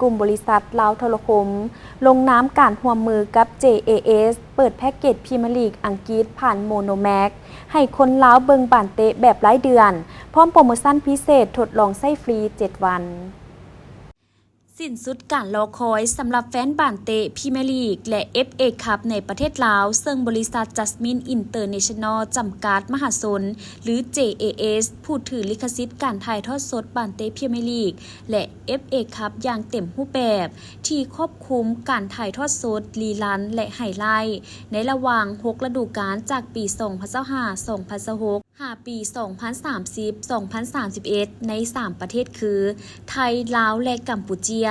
ກຸ່ມບໍລິສັດລາວໂທລະຄົມ ລົງນາມການຮ່ວມມືກັບ ເຈ ເອ ເອສ ເປີດແພັກເກດພຣີເມຍລີກອັງກິດຜ່ານໂມໂນແມັກ ໃຫ້ຄົນລາວເບິ່ງບານເຕະແບບລາຍເດືອນ ພ້ອມໂປຣໂມຊັນພິເສດທົດລອງໃຊ້ຟຣີເຈັດວັນ. ສິ້ນສຸດການລໍຄອຍສຳລັບແຟນບານເຕະພຣີເມຍລີກ ແລະ ເອຟເອ ຄັບໃນປະເທດລາວ, ເຊິ່ງບໍລິສັດ Jasmine International ຈຳກັດມະຫາຊົນ ຫຼື ເຈ ເອ ເອສ ຜູ້ຖືລິຂະສິດການຖ່າຍທອດສົດບານເຕະພຣີເມຍລີກ ແລະ ເອຟເອ ຄັບຢ່າງເຕັມຮູບແບບ ທີ່ຄວບຄຸມການຖ່າຍທອດສົດ, ຣີຣັນ ແລະ ໄຮໄລ ໃນລະຫວ່າງຫົກລະດູການ ຈາກປີສອງພັນຊາວຫ້າ ສອງພັນຊາວຫົກ ຫາປີສອງພັນສາມສິບ ສອງພັນສາມສິບເອັດ ໃນສາມປະເທດຄື ໄທ, ລາວ ແລະ ກຳປູເຈຍ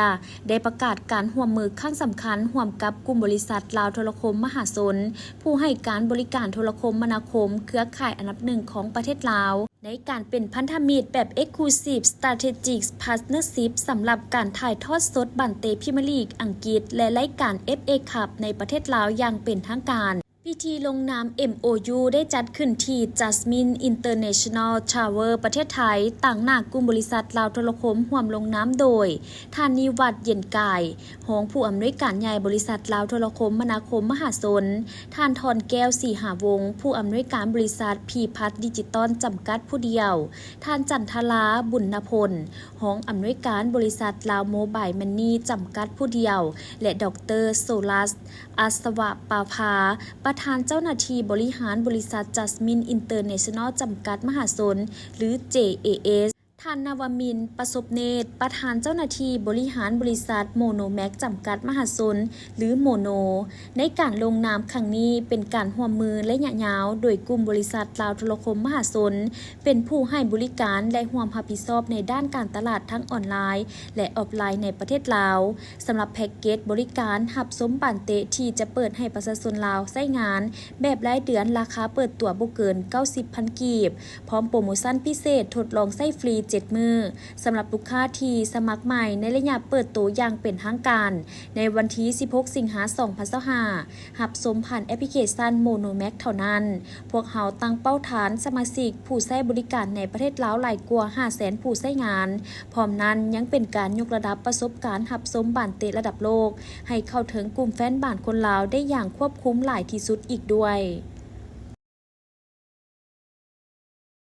ໄດ້ປະກາດການຮ່ວມມືຄັ້ງສຳຄັນຮ່ວມກັບກຸ່ມບໍລິສັດລາວໂທລະຄົມມະຫາຊົນ ຜູ້ໃຫ້ການບໍລິການໂທລະຄົມມະນາຄົມເຄືອຂ່າຍອັນດັບໜຶ່ງຂອງປະເທດລາວ ໃນການເປັນພັນທະມິດແບບ Exclusive Strategic Partnership ສຳລັບການຖ່າຍທອດສົດບານເຕະພຣີເມຍລີກອັງກິດ ແລະ ລາຍການ ເອຟເອ ຄັບໃນປະເທດລາວຢ່າງເປັນທາງການ. ພິທີລົງນາມ ເອັມໂອຢູ ໄດ້ຈັດຂຶ້ນທີ່ Jasmine International Tower ປະເທດໄທ, ຕາງໜ້າກຸ່ມບໍລິສັດລາວໂທລະຄົມ ຮ່ວມລົງນາມໂດຍ ທ່ານ ນິວັດ ເຢັນກາຍ ຮອງຜູ້ອຳນວຍການໃຫຍ່ບໍລິສັດລາວໂທລະຄົມມະນາຄົມມະຫາຊົນ, ທ່ານ ທອນແກ້ວ ສີຫາວົງ ຜູ້ອຳນວຍການບໍລິສັດ ພີພັດ ດິຈິຕອນ ຈຳກັດຜູ້ດຽວ, ທ່ານ ຈັນທະລາ ບຸນນະພົນ ຮອງອຳນວຍການບໍລິສັດລາວໂມບາຍມັນນີ ຈຳກັດຜູ້ດຽວ ແລະ ດອກເຕີ ໂຊລັສ ອັດສະວະປາພາ ປະທານເຈົ້າໜ້າທີ່ບໍລິຫານບໍລິສັດ Jasmine International ຈຳກັດມະຫາຊົນ ຫຼື ເຈ ເອ ເອສ, ທ່ານ ນະວະມິນ ປະສົບເນດ ປະທານເຈົ້າໜ້າທີ່ບໍລິຫານບໍລິສັດໂມໂນແມັກ ຈຳກັດມະຫາຊົນ ຫຼື ໂມໂນ. ໃນການລົງນາມຄັ້ງນີ້ເປັນການຮ່ວມມືໄລຍະຍາວ ໂດຍກຸ່ມບໍລິສັດລາວໂທລະຄົມມະຫາຊົນ ເປັນຜູ້ໃຫ້ບໍລິການ ແລະ ຮ່ວມຮັບຜິດຊອບໃນດ້ານການຕະຫຼາດທັງອອນລາຍ ແລະ ອອຟລາຍໃນປະເທດລາວ. ສຳລັບແພັກເກດບໍລິການຮັບຊົມບານເຕະທີ່ຈະເປີດໃຫ້ປະຊາຊົນລາວໃຊ້ງານແບບລາຍເດືອນ, ລາຄາເປີດຕົວບໍ່ເກີນເກົ້າສິບພັນກີບ, ພ້ອມໂປຣໂມຊັນພິເສດທົດລອງໃຊ້ຟຣີເຈັດມື້ ສຳລັບລູກຄ້າທີ່ສະໝັກໃໝ່ໃນໄລຍະເປີດໂຕຢ່າງເປັນທາງການ ໃນວັນທີສິບຫົກ ສິງຫາ ສອງພັນຊາວຫ້າ ຮັບຊົມຜ່ານແອັບພລິເຄຊັນໂມໂນແມັກເທົ່ານັ້ນ. ພວກເຮົາຕັ້ງເປົ້າຖານສະມາຊິກຜູ້ໃຊ້ບໍລິການໃນປະເທດລາວຫຼາຍກວ່າຫ້າແສນຜູ້ໃຊ້ງານ, ພ້ອມນັ້ນຍັງເປັນການຍົກລະດັບປະສົບການຮັບຊົມບານເຕະລະດັບໂລກ ໃຫ້ເຂົ້າເຖິງກຸ່ມແຟນບານຄົນລາວໄດ້ຢ່າງຄວບຄຸມຫຼາຍທີ່ສຸດອີກດ້ວຍ.